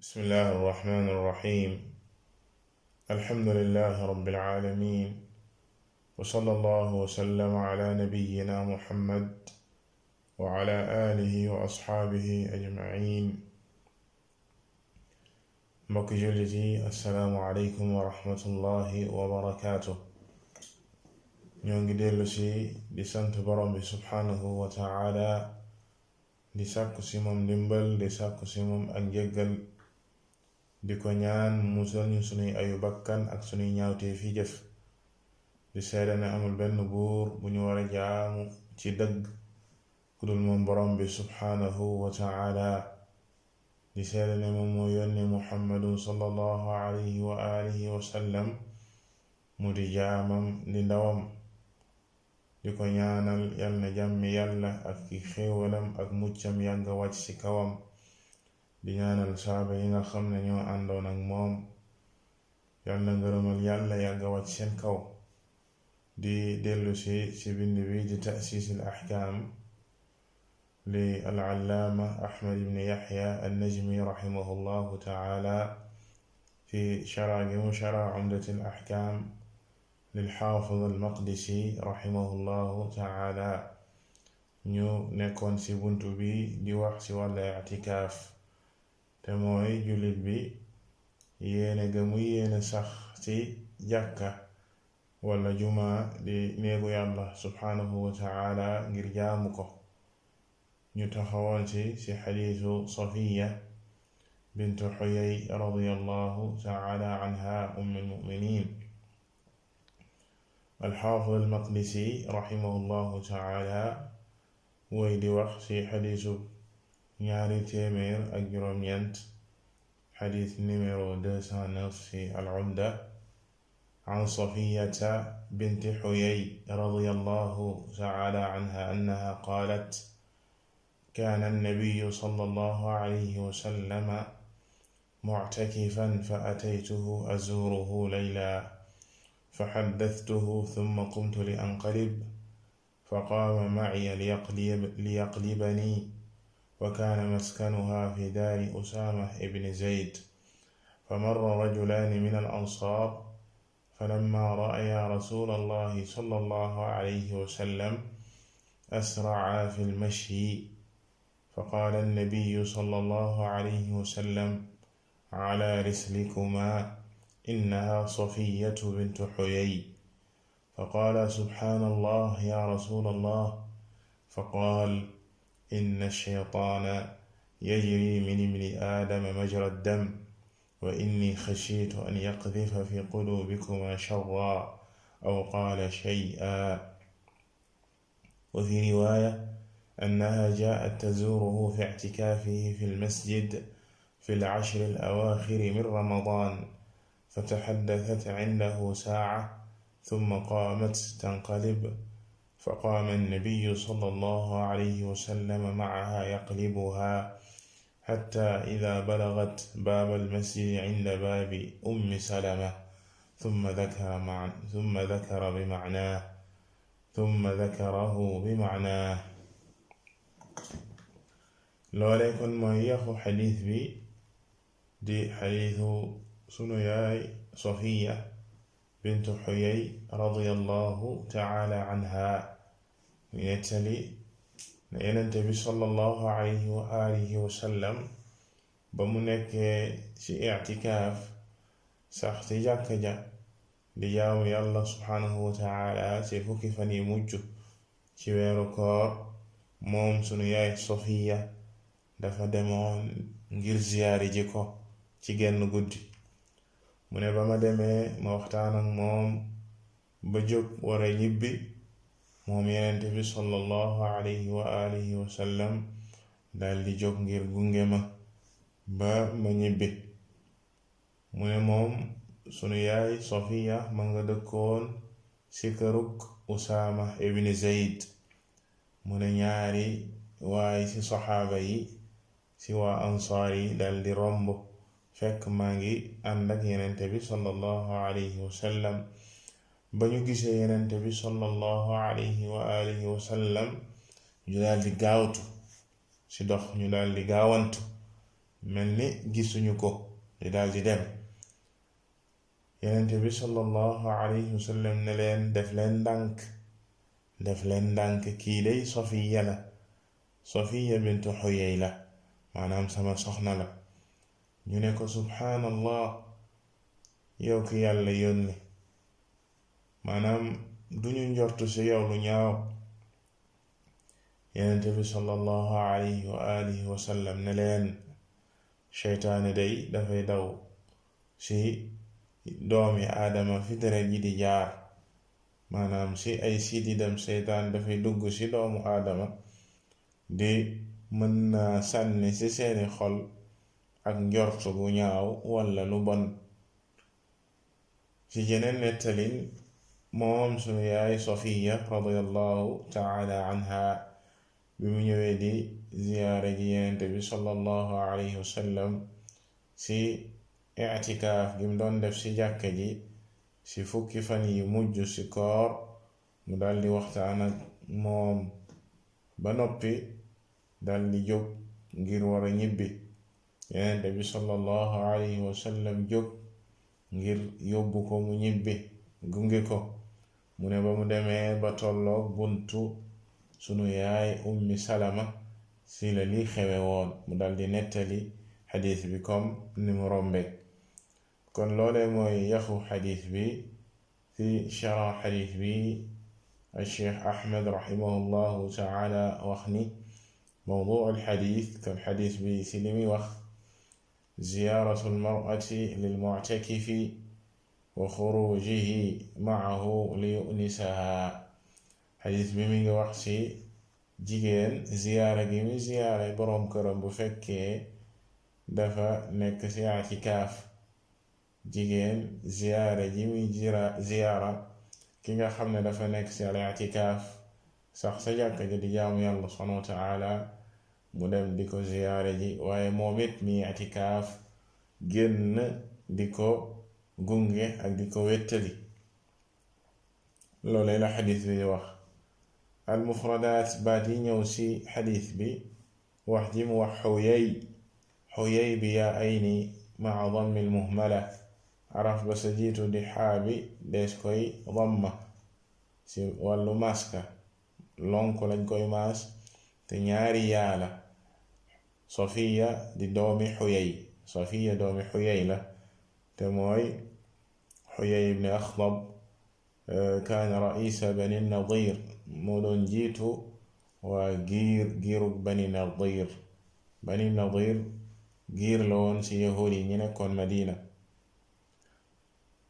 bismillahi irrahmani irrahim alhamdulilahi rabbil alamin wa sallallahu wa sallama ala nabiyyina muhammad wa ala alihi wa asxaabihi ajmain. mbokki jullit yi, assalaamu aleykum wa rahmatullahi wa barakaatuh. ñoo ngi dellu si di sant borom bi subhaanahu wa taala, di sàkku si moom ndimbal, di sàkku si moom ak njëggal, di ko ñaan musal ñu sunuy ayu bakkan ak sunuy ñaawtee fi jëf, di seede ne amul benn buur bu ñu war a jaamu ci dëgg ku dul moom borom bi subhaanahu wa taala, di seede ne moom moo yónni muhammadun sallallahu alayhi wa alihi wa sallam mu di jaamam di ndawam, di ko ñaanal yal na jàmmi yàlla ak ki xéewalam ak muccam yàgg wàcc ci kawam, di ñaanal saaba yi nga xam ne ñoo àndoon ak moom, yal na ngërëmal yàlla yàgg wàcc seen kaw. di dellu ci bind bi di ta'siisil ahkaam li al-allaama ahmad ibn yaxya an-najmi rahimahullahu taala fi shara gi mu shara umdatil ahkaam lil xaafid al-maqdisi rahimahullahu taala. ñu nekkoon ci buntu bi di wax ci wàllu i'tikaaf, te mooy jullit bi yéene ga muy yéene sax ci jàkka wala juma di néegu yàlla subhaanahu wa taala ngir jaamu ko. ñu taxawoon ci xadiisu Safiya bintu Xuyay radiyallahu taala anha ummul mu'minin. al-Xaafid al-Maqdisi rahimahullahu taala woy di wax ci xadiisu ñaari téeméer ak juróom-ñeent, xadiis numéro 209 ci al-Umda, an Safiyata binti Xuyay radiyallahu taala anha annaha qaalat kaana an-nabiyyu sallallahu alayhi wa sallam mu'takifan fa ataytuhu azuuruhu laylan fa haddathtuhu thumma qumtu li anqalib fa qaama ma'iya liyaqlibanii wa kaana maskanuhaa fi daari Usaama ibn Zayd fa marra rajulaani mina al-ansaar falammaa ra'ayaa rasuulallaahi sallallaahu alayhi wa sallam asra'aa fil mashyi faqaala an-nabiyyu sallallaahu alayhi wa sallam alaa rislikumaa innahaa Safiyyatu bintu Xuyay faqaala subhaanallaah yaa rasuulallaah faqaala inna ash-shaytaana yajrii min ibni aadama majra ad-dam wa inni xashiitu an yaqdifa fi quluubikumaa sharran aw qaala shay'an. wa fi riwaaya annahaa jaa'at tazuuruhu fi i'tikaafihi fi al-masjid fi al-'ashri al-awaakhiri min ramadaan fatahaddathat 'indahu saa'a thumma qaamat tanqalib فقام النبي صلى الله عليه وسلم معها يقلبها حتى إذا بلغت باب المسجد عند باب أم سلمة ثم ذكره بمعناه. loolee kon mooy yaxu xadiis bi di xadiisu sunu yaay Safiya bintu Xuyay radiyallahu taala anha mu nettali ne Yonent bi sallallahu alayhi wa alihi wa sallam ba mu nekkee ci i'tikaaf sax ci jàkka ja di jaamu yàlla subhaanahu wa taala ci fukki fan yi mujj ci weeru koor, moom sunu yaay Safiya dafa demoon ngir ziyaari ji ko ci genn guddi. mu ne ba ma demee ma waxtaan ak moom ba jóg wara ñibbi, moom Yonent bi sallallahu alayhi wa alihi wa sallam daldi jóg ngir gunge ma ba ma ñibbi. mu ne moom sunu yaay Safiya ma nga dëkkoon ci kërug Usaama ibn Zayd. mu ne ñaari waaye ci saxaaba yi ci waa ansaar yi daldi romb fekk maa ngi ànd ak Yonent bi sallallahu alayhi wa sallam. ba ñu gisee Yonent bi sallallahu alayhi wa alihi wa sallam ñu daldi gaawtu ci dox, ñu daldi gaawantu mel ni gisuñu ko di daldi dem. Yonent bi sallallahu alayhi wa sallam ne leen def leen ndànk kii day Safiya la, Safiya bintu Huyay la, maanaam sama soxna la. ñu ne ko subhaanallah, yow ki yàlla yónni, maanaam duñu njortu ci yow lu ñaaw. Yonent bi sallallahu alayhi wa alihi wa sallam ne leen seytaane day dafay daw ci doomi aadama fi deret ji di jaar, maanaam ci ay sididam seytaan dafay dugg ci doomu aadama di mën na sànni ci seeni xol ak njort bu ñaaw walla lu bon. ci jeneen nettalin moom sunu yaay Safiya radiyallahu taala anha bi mu ñëwee di ziyaare ji Yonent bi sallallahu alayhi wa sallam ci i'tikaaf gi mu doon def ci jàkka ji ci fukki fan yi mujj ci koor, mu daldi waxtaan ak moom ba noppi daldi jóg ngir wara ñibbi. Yonent bi sallallahu alayhi wa sallam jóg ngir yóbbu ko mu ñibbi, gunge ko. mu ne ba mu demee ba tolloog buntu sunu yaay ummi Salama ci la li xewe woon, mu daldi nettali xadiis bi comme ni mu rombe. kon loole mooy yaxu xadiis bi. ci shara xadiis bi al-Cheikh Ahmed rahimahullahu taala wax ni mawdu al-xadiis, kon xadiis bi ci li muy wax ziyaaratu al-mar'ati lil-mu'takifi wa xurujihi ma'ahu li yu'nisaha. xadiis bi mi ngi wax ci jigéen ziyaara gi mi ziyaara boroom këram bu fekkee dafa nekk ci i'tikaaf. jigéen ziyaara ji muy ziyaara ki nga xam ne dafa nekk ci al-i'tikaaf, sax sa jàkka ji di jaamu yàlla subhaanahu wa ta'ala, mu dem di ko ziyaara ji, waaye moom it mi i'tikaaf génn di ko gunge ak di ko wettali. loolee la xadiis bi di wax. al mufradaat, baat yi ñëw ci xadiis bi, wax ji mu wax xuyay bi yaa ayni maa dammi al muhmala, araf ba sa jiitu di xaabi des koy damma ci wàllu maska, lonk lañ koy maas te ñaari yaala. Safiya di doomi Xuyay, Safiya doomi Xuyay la, te mooy Xuyay ibn Axdab kaana raisa bani Nadir, moo doon jiitu waa giirug bani Nadir. bani Nadir giir la woon ci yahuud yi ñi nekkoon Madina.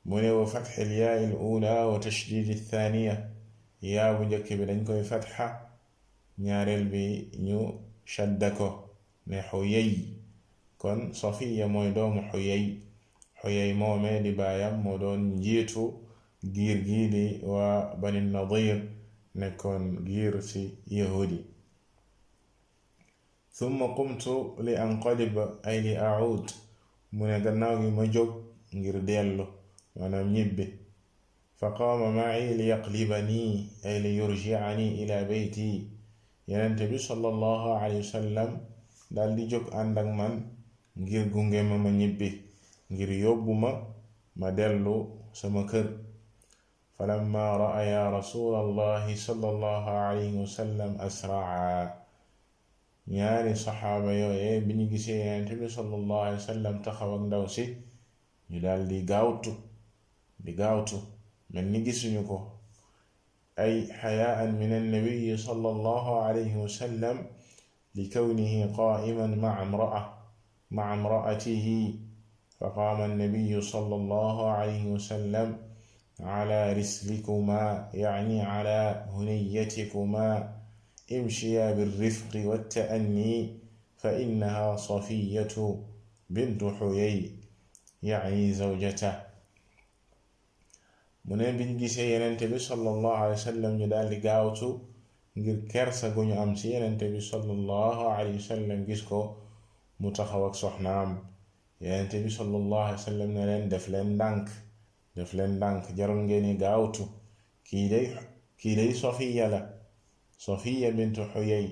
mu ne wa fatxil yaa il ula wa tashdidi thaniya, yaa bu njëkk bi dañ koy fatxa, ñaareel bi ñu shadda ko ne Xuyay. kon Safiya mooy doomu Xuyay moomee di baayam moo doon njiitu giir gii di waa bani Nadir, nekkoon giir ci yahudi. thumma qumtu li anqalib ay li aud, mu ne gannaaw gi ma jóg ngir dellu, maanaam ñibbi. fa qaama ma'i li yaqlibani ay li yurji'ani ila beyti, Yonent bi sallallahu alayhi wa sallam dal di jóg ànd ak man ngir gunge ma ñibbi, ngir yóbbu ma dellu sama kër. falamma ra'aya rasulallahi sallallahu alayhi wa sallam asra'a, ñaari saxaaba yooye bi ñu gisee Yonent bi sallallahu alayhi wa sallam taxaw ak ndaw si, ñu dal di gaawtu mel ni gisuñu ko. ay xayaa'an min annabiyi sallallahu alayhi wa sallam li kawnihi qaa'iman ma'a imra'atihi. faqaama annabiyu sallallahu alayhi wa sallam ala rislikumaa, ya'ni ala hunayyatikumaa, imshiyaa birrifqi watta'annii, fa innahaa Safiyyatu bintu Huyay, ya'ni zawjatahu. mu ne biñ gisee Yonent bi sallallahu alayhi wa sallam ñu daldi gaawtu ngir kersa gu ñu am ci Yonent bi sallallahu alayhi wa sallam gis ko mu taxaw ak soxnaam. Yonent bi sallallahu alayhi wa sallam ne leen def leen ndànk jarul ngeeni gaawtu, kii day Safiya la, Safiya bintu Huyay,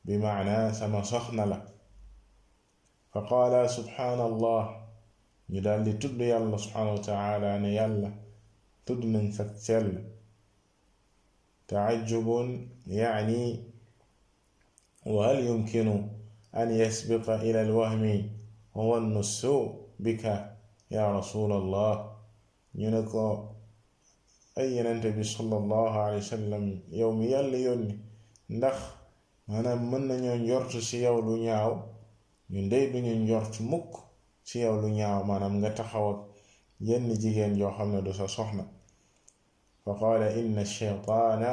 bi maana sama soxna la. fa qaala subhaanallah ñu daldi tudd yàlla subhaanahu wa taala ne yàlla tudd nañ sa sell taajjubun yaani wa hal yumkinu an yasbiqa ila alwahmi wannu suu bika ya rasulallah ñu ne ko ay yenente bi sallallahu alayhi wa sallam yow mi yàlla yónni ndax maanaam mën nañoo njort ci yow lu ñaaw ñu ndey duñu njort mukk ci yow lu ñaaw maanaam nga taxaw ak yenn jigéen yoo xam ne du sa soxna fa qaala inna shaytaana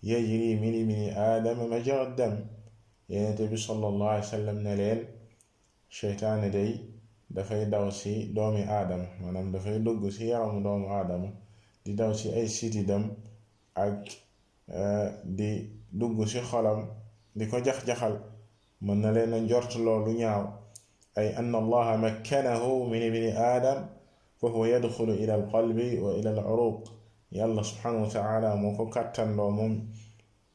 yajri min ibni aadama majra dam yenente bi sallallahu alayhi wa sallam ne leen sheytaane day dafay daw ci doomi aadama maanaam dafay dugg ci yaramu doomu aadama di daw ci ay sitidam ak di dugg ci xolam di ko jax-jaxal mën na leen a njort loolu ñaaw ay anna allaha makkanahu min ibni aadam fa huwa yadxulu ila alqalbi wa ila al uruq yàlla subhanahu wa taala moo ko kàttandoo moom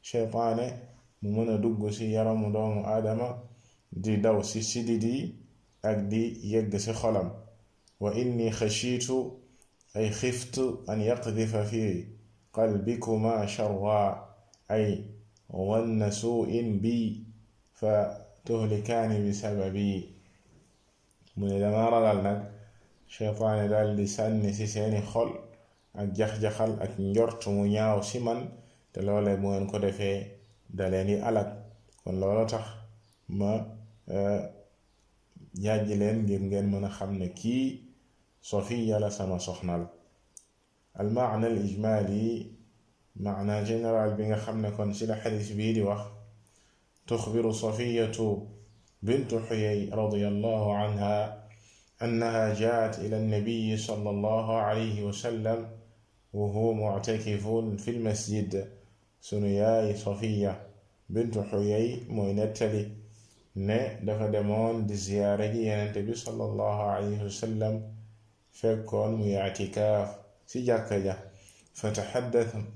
sheytaane mu mën a dugg ci yaramu doomu aadama di daw ci sidid yi ak di yegg ci xolam wa inni xashiitu ay xiftu an yaqdifa fi qalbikuma sharra ay wanna suu'in bi fa tuhlikaani bi sababi mu ne dama ragal nag sheytaane daal di sànni ci seeni xol ak jax-jaxal ak njort mu ñaaw ci man te loole bu ngeen ko defee daleen yi alak kon loolu tax ma jàjji leen ngir ngeen mën a xam ne kii Safiya la sama soxna la al maana al ijmaali maana général bi nga xam ne kon ci la xadis bii di wax tuxbiru Safiyatu bintu Xuyay radiyallahu anha annaha jaat ila nnabiyi sallallahu alayhi wa sallam wa huwa muctakifun fi lmasjid sunu yaay Safiya bintu Xuyay mooy nettali ne dafa demoon di ziyaare ji yenente bi sallallahu alayhi wa sallam fekkoon muy i'tikaaf ci jàkka ja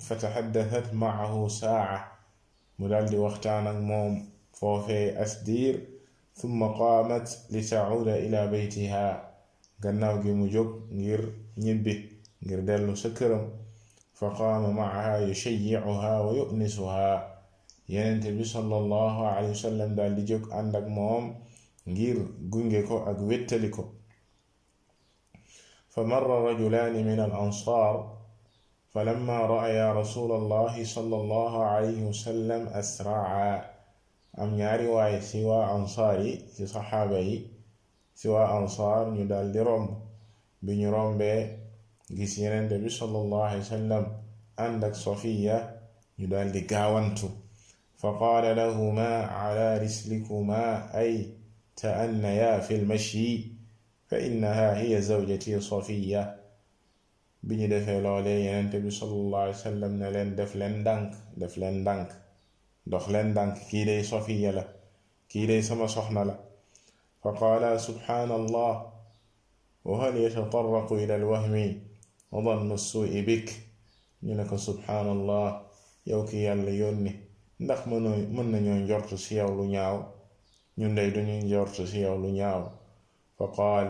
fataxaddathat maahu saaca mu daldi waxtaan ak moom foofee asdiir thumma qaamat li tacuuda ila beytiha gannaaw gi mu jóg ngir ñibbi ngir dellu sa këram fa qaama macaha yushayyicuha wa yu'nisuha yenente bi sallallahu alayhi wa sallam daldi jóg ànd ak moom ngir gunge ko ak wéttali ko fa marra rajulaani min al ansaar falamma ra'aya rasulallahi sallallahu alayhi wa sallam asra'a am ñaari waaye ci waa ansaar yi ci saxaaba yi ci waa ansaar ñu daldi romb bi ñu rombee gis yenente bi sallallahu alayhi wa sallam ànd ak Safiya ñu daldi gaawantu fa qaala lahumaa ala rislikumaa ay ta'annayaa fi lmashyi fa innaha hiya zawjati Safiya bi ñu defee loolee yenente bi sallallahu alayhi wa sallam ne leen def leen ndànk dox leen ndànk kii day Safiya la kii day sama soxna la fa qaala subhaanallah wa hal yatatarraqu ila alwahmi wa dannu suu'i bik ñu ne ko subhaanallah yow ki yàlla yónni ndax mën nañoo njort ci yow lu ñaaw ñun dey duñuy njort ci yow lu ñaaw fa qaal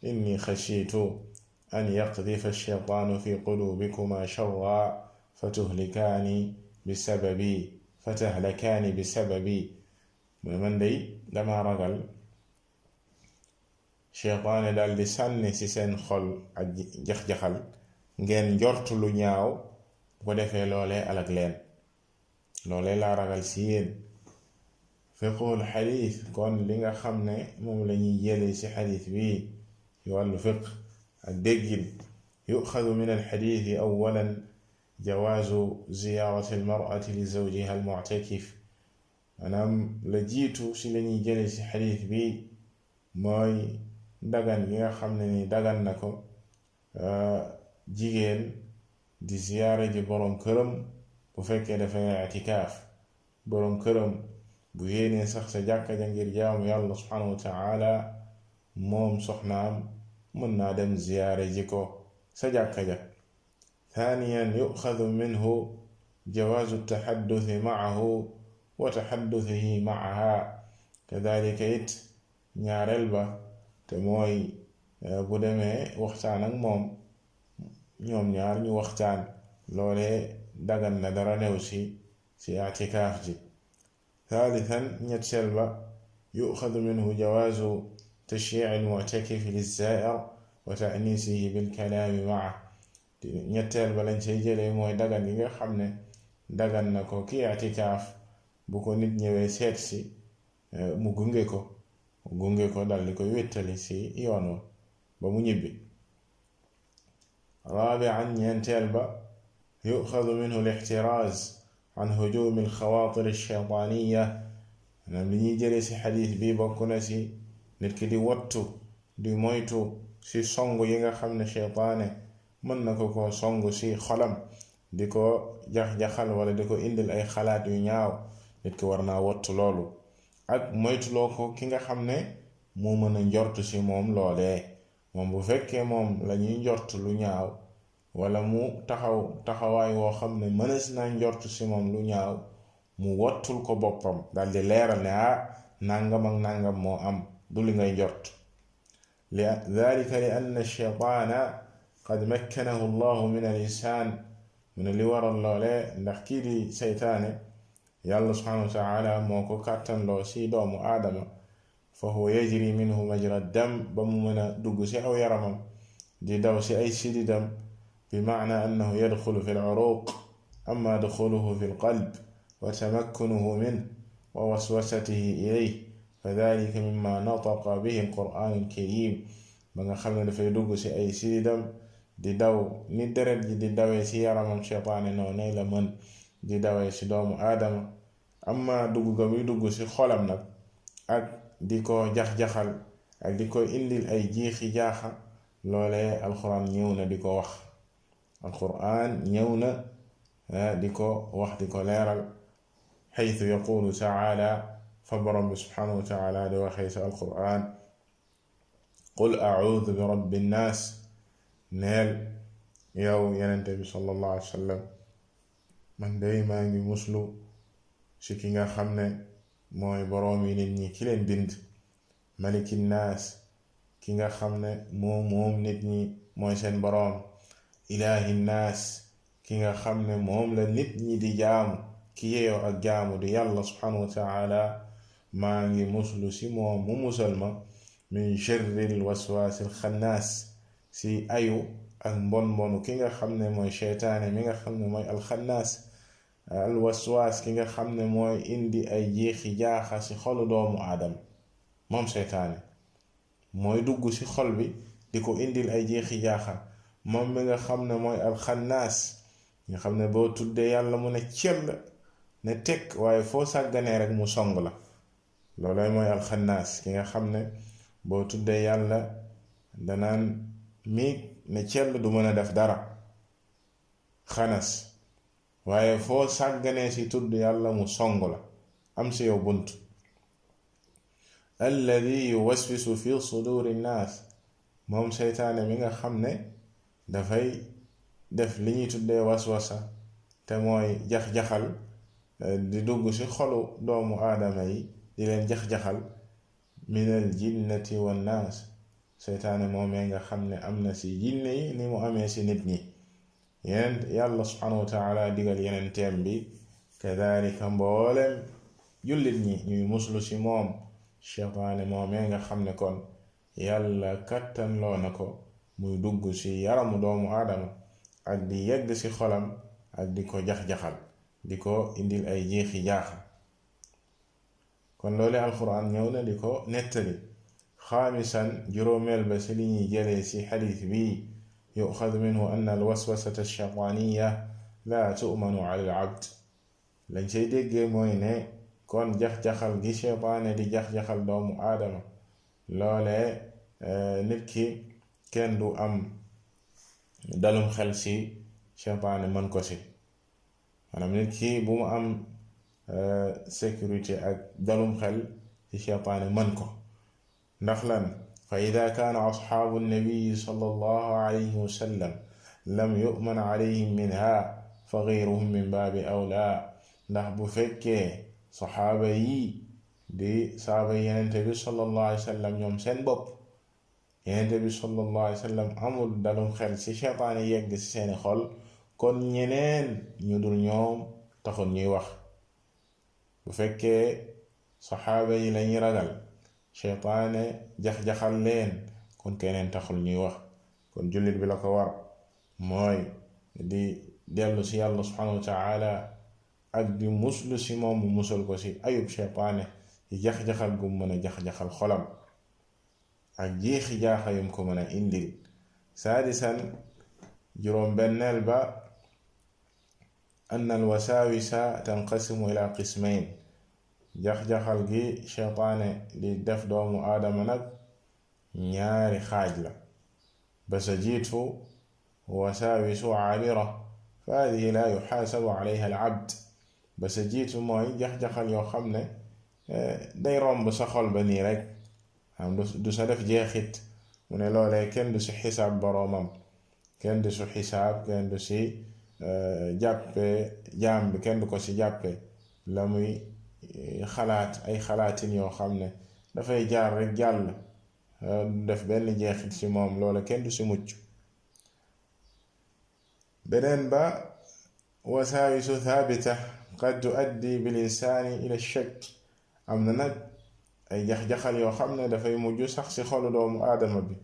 inni xashiitu an yaqdifa ash-shaytaanu fi quluubikuma sharra fatahlakaani bisababi man dey dama ragal sheytaane dal di sànni ci seen xol ak jax-jaxal ngeen njort lu ñaaw bu ko defee loolee alak leen loolee laa ragal ci yéen fiqhul xadiis kon li nga xam ne moom lañuy jële ci xadiis bi ci wàllu fiq ak déggin yuxadu min alxadiisi awalan jawaazu ziyaarati almar'ati li zawjiha almuctakif maanaam la jiitu ci lañuy jële ci xadiis bi mooy dagan gi nga xam ne ni dagan na ko jigéen di ziyaare ji boroom këram bu fekkee dafay i'tikaaf boroom këram bu yéenee sax sa jàkka ja ngir jaamu yàlla subhanahu wa ta'ala moom soxnaam mën naa dem ziyaare ji ko sa jàkka ja ثانيا يؤخذ منه جواز التحدث معه وتحدثه معها كذلك ñaareel ba te mooy bu demee waxtaan ak moom ñoom ñaar ñu waxtaan loolee dagan na dara new ci i'tikaaf ji thalithan ñetteel ba yu'xadu minhu jawaazu tashyii'i al-mu'takifi liz-zaa'ir wa ta'niisihi bil-kalaami ma'ahu ñetteel ba lañ cay jëlee mooy dagan yi nga xam ne dagan na ko ki i'tikaaf bu ko nit ñëwee seet si mu gunge ko dal di koy wéttali ci yoon wa ba mu ñibbi raabi'an ñeenteel ba yu'xadu minhu al-ixtiraaz an hujuum al-xawaatir ash-shaytaaniyya maanaam li ñuy jëlee ci xadiis bi bokk na ci nit ki di wattu di moytu ci song yi nga xam ne sheytaane mën na ko song ci xolam di ko jax-jaxal wala di ko indil ay xalaat yu ñaaw nit ki war naa wattu loolu ak moytuloo ko ki nga xam ne moo mën a njortu ci moom loolee moom bu fekkee moom lañuy njortu lu ñaaw wala mu taxawaay woo xam ne mënees naa njortu ci moom lu ñaaw mu wattul ko boppam daldi leeral ne nangam ak nangam moo am du li ngay njort dalika li anna shaytaana qad makkanahu allahu min al insaan mu ne li waral loole ndax kii di seytaane yàlla subhanahu wa taala moo ko kàttanloo ci doomu aadama fa huwa yajri minhu majra dam ba mu mën a dugg ci aw yaramam di daw ci ay sididam bi maana annahu yadxulu fi al-uruq amma duxuluhu fi al-qalb wa tamakkunuhu minhu wa waswasatihi ilayhi fa dalika mimma nataqa bihi al-qur'aan al-kariim ba nga xam ne dafay dugg ci ay sididam di daw ni deret ji di dawee ci yaramam sheytaane noonu la mën di dawee ci doomu aadama amma dugg ga muy dugg ci xolam nag ak di ko jax-jaxal ak di ko indil ay jiixi jaaxa loolee alquran ñëw na di ko wax alquran ñëw na di ko wax di ko leeral xaytu yaqulu taala fa borom bi subhanahu wa taala di waxee ci alquran qul a'uudu bi rabbi nnaas neel yow yenente bi sallallahu alayhi wa sallam man day maa ngi muslu ci ki nga xam ne mooy boroomi nit ñi ki leen bind maliki nnaas ki nga xam ne moom nit ñi mooy seen boroom ilaahi nnaas ki nga xam ne moom la nit ñi di jaamu ki yeyoo ak jaamu di yàlla subhanahu wa taala maa ngi muslu ci moom mu musal ma min sharril waswaasil xannaas ci ayu ak mbonu ki nga xam ne mooy sheytaane mi nga xam ne mooy alxannaas alwaswaas ki nga xam ne mooy indi ay jeexi jaaxa ci xolu doomu aadama moom sheytaane mooy dugg ci xol bi di ko indil ay jeexi jaaxa moom mi nga xam ne mooy alxannaas nga xam ne boo tuddee yàlla mu ne cell ne tekk waaye foo sàgganee rek mu song la loolooy mooy alxannaas ki nga xam ne boo tuddee yàlla danaan miig ne cell du mën a def dara xanas waaye foo sàgganee ci tudd yàlla mu song la am ci yow bunt alladi yuwaswisu fi suduri nnaas moom seytaane mi nga xam ne dafay def li ñuy tuddee waswasa te mooy jax-jaxal di dugg ci xolu doomu aadama yi di leen jax-jaxal minal jinnati wan naas seytaane moomee nga xam ne am na ci jinne yi ni mu amee ci nit ñi yeneen yàlla subhanahu wa taala digal yeneen teem bi kadalika mboolem jullit ñi ñuy muslu ci moom seytaane moomee nga xam ne kon yàlla kattan loo na ko muy dugg ci yaramu doomu aadama ak di yegg ci xolam ak di ko jax-jaxal di ko indil ay jeexi jaaxa kon loolu alquran ñëw na di ko nettali xaamisan juróomeel ba ci li ñuy jëlee ci xadiis bi yuxadu minhu anna alwaswasata alshaytaaniya la tu'manu ala al-abd lañ cay déggee mooy ne kon jax-jaxal gi sheytaane di jax-jaxal doomu aadama loolee nit ki kenn du am dalum xel ci sheytaane mën ko ci maanaam nit ki bu mu am sécurité ak dalum xel ci sheytaane mën ko ndax lan fa ida kaana asxaabu nabiyi sallallahu alayhi wa sallam lam yu'man alayhim minha fa gayruhum min baabi awlaa ndax bu fekkee saxaaba yi di saaba yenente bi sallallahu alayhi wa sallam ñoom seen bopp yenente bi sallallahu alayhi wa sallam amul dalum xel ci sheytaane yegg ci seeni xol, kon ñeneen ñu dul ñoom taxul ñuy wax. bu fekkee saxaaba yi lañuy ragal sheytaane jax-jaxal leen, kon keneen taxul ñuy wax. kon jullit bi la ko war mooy di dellu ci yàlla subhanahu wa taala ak di muslu ci moom mu musal ko ci ayub sheytaane ci jax-jaxal gum mën a jax-jaxal xolam ak jeexi jaaxayum ko mën a indil. saadisan juróom benneel ba anna al wasaawisa tanqasimu ila qismayn, jax-jaxal gi sheytaane di def doomu aadama nag ñaari xaaj la. ba sa jiitu wasaawisu aabira fa hadihi la yuxaasabu alayha al abd. ba sa jiitu mooy jax-jaxal yoo xam ne day romb sa xol ba nii rek am du sa def jeexit, mu ne loolee kenn du si xisaab boroomam, kenn du si xisaab, kenn du si jàppe jaam bi, kenn du ko si jàppe la muy xalaat ay xalaatin yoo xam ne dafay jaar rek jàll, du def benn jeexit ci moom, loola kenn du si mucc. beneen ba wasaawisu thabita qad tuaddi bil insaani ila shakk, am na nag ay jax-jaxal yoo xam ne dafay mujj sax ci xolu doomu aadama bi,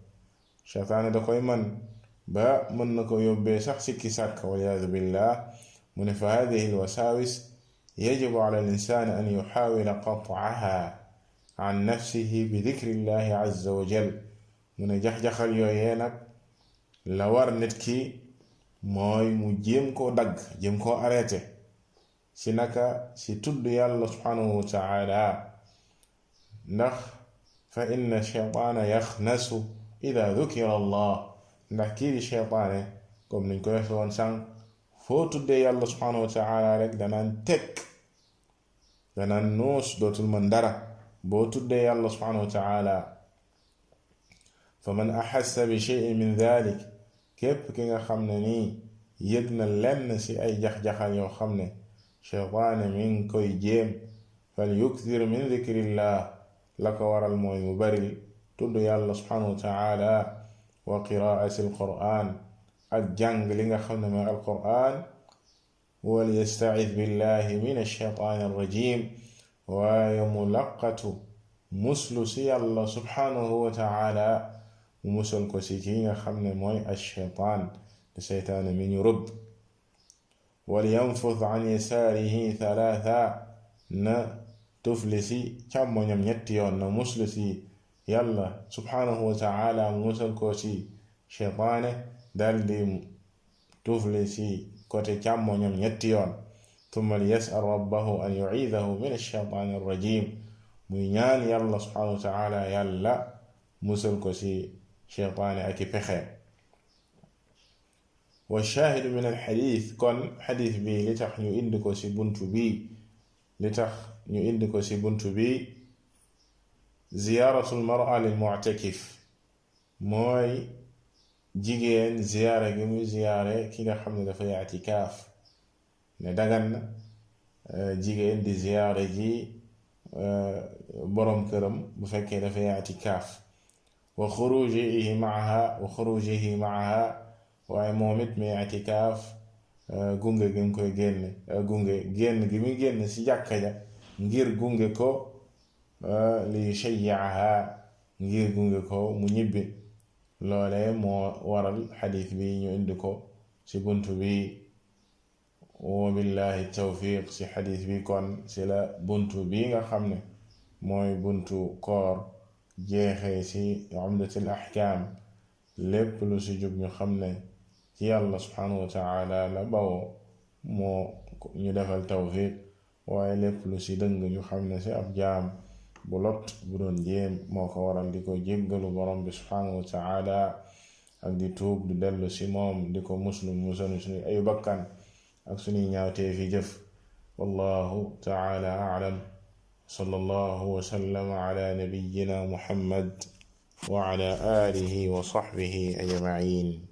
sheytaane da koy man ba mën na ko yóbbee sax sikki sàkk waliyaadu billah. mu ne fa hadihi al wasaawis yajibu ala al insaani an yuxaawila qat'aha an nafsihi bi dikri llahi azza wa jal. mu ne jax-jaxal yooyee nag la war nit ki mooy mu jéem koo dagg, jéem koo arrêté ci naka ci tudd yàlla subhanahu wa taala, ndax fa inna sheytaana yaxnasu ida dukira allah, ndax kii di sheytaane comme niñ ko waxe woon sànq, foo tuddee yàlla subhanahu wa taala rek danaan tekk, danaan nuus, dootul mën dara boo tuddee yàlla subhanahu wa taala. fa man axassa bi cheyin min dalik, képp ki nga xam ne nii yëg na lenn ci ay jax-jaxal yoo xam ne sheytaane mi ngi koy jéem, fal yukthir min dikrillah, la ko waral mooy mu baril tudd yàlla subhanahu wa taala wa qiraati alquran, ak jàng li nga xam ne mooy alquran, wal yasta'id billahi min alsheytaani alrajim, waaye mu laqatu muslu ci yàlla subhanahu wa taala mu musal ko ci ki nga xam ne mooy alsheytaan te seytaane mi ñu rëbb. wal yanfud an yasaarihi thalatha, na tufli ci càmmoñam ñetti yoon, na muslu ci yàlla subhanahu wa taala mu musal ko ci sheytaane, daldi tufli ci côté càmmoñam ñetti yoon. thumma liyas'al rabbahu an yu'iidahu min ash-shaytaani ar-rajiim, muy ñaan yàlla subhanahu wa taala yàlla musal ko ci sheytaane ak i pexeem. wa shaahidu min alxadiis, kon xadiis bi li tax ñu indi ko ci buntu bi, li tax ñu indi ko ci buntu bi, ziyaaratu almar'a lil mu'takif, mooy jigéen ziyaare gi muy ziyaare ki nga xam ne dafay i'tikaaf, ne dagan na jigéen di ziyaare ji boroom këram bu fekkee dafay i'tikaaf. wa xurujihi maaha, waaye moom it muy i'tikaaf gunge gi mu koy génne, génn gi muy génn ci jàkka ja ngir gunge ko, li yushayyi'aha, ngir gunge ko mu ñibbi. loole moo waral xadiis bi ñu indi ko ci buntu bi. wa billahi tawfiq, ci xadiis bi kon ci la buntu bi nga xam ne mooy buntu koor jeexee ci umdatul ahkaam. lépp lu ci jub ñu xam ne ci yàlla subhanahu wa taala la bawoo, moo ñu defal tawfiq, waaye lépp lu ci dëng ñu xam ne ci ab jaam bu lot bu doon jéem moo ko waral, di ko jéggalu borom bi subhanahu wa taala ak di tuub di dellu ci moom, di ko muslu suñu ay bakkan ak suñuy ñaawtee fi jëf. wallahu taala a'lam. sallallahu wa sallama ala nabiyyina muhammad wa ala alihi wa sahbihi ajma'in.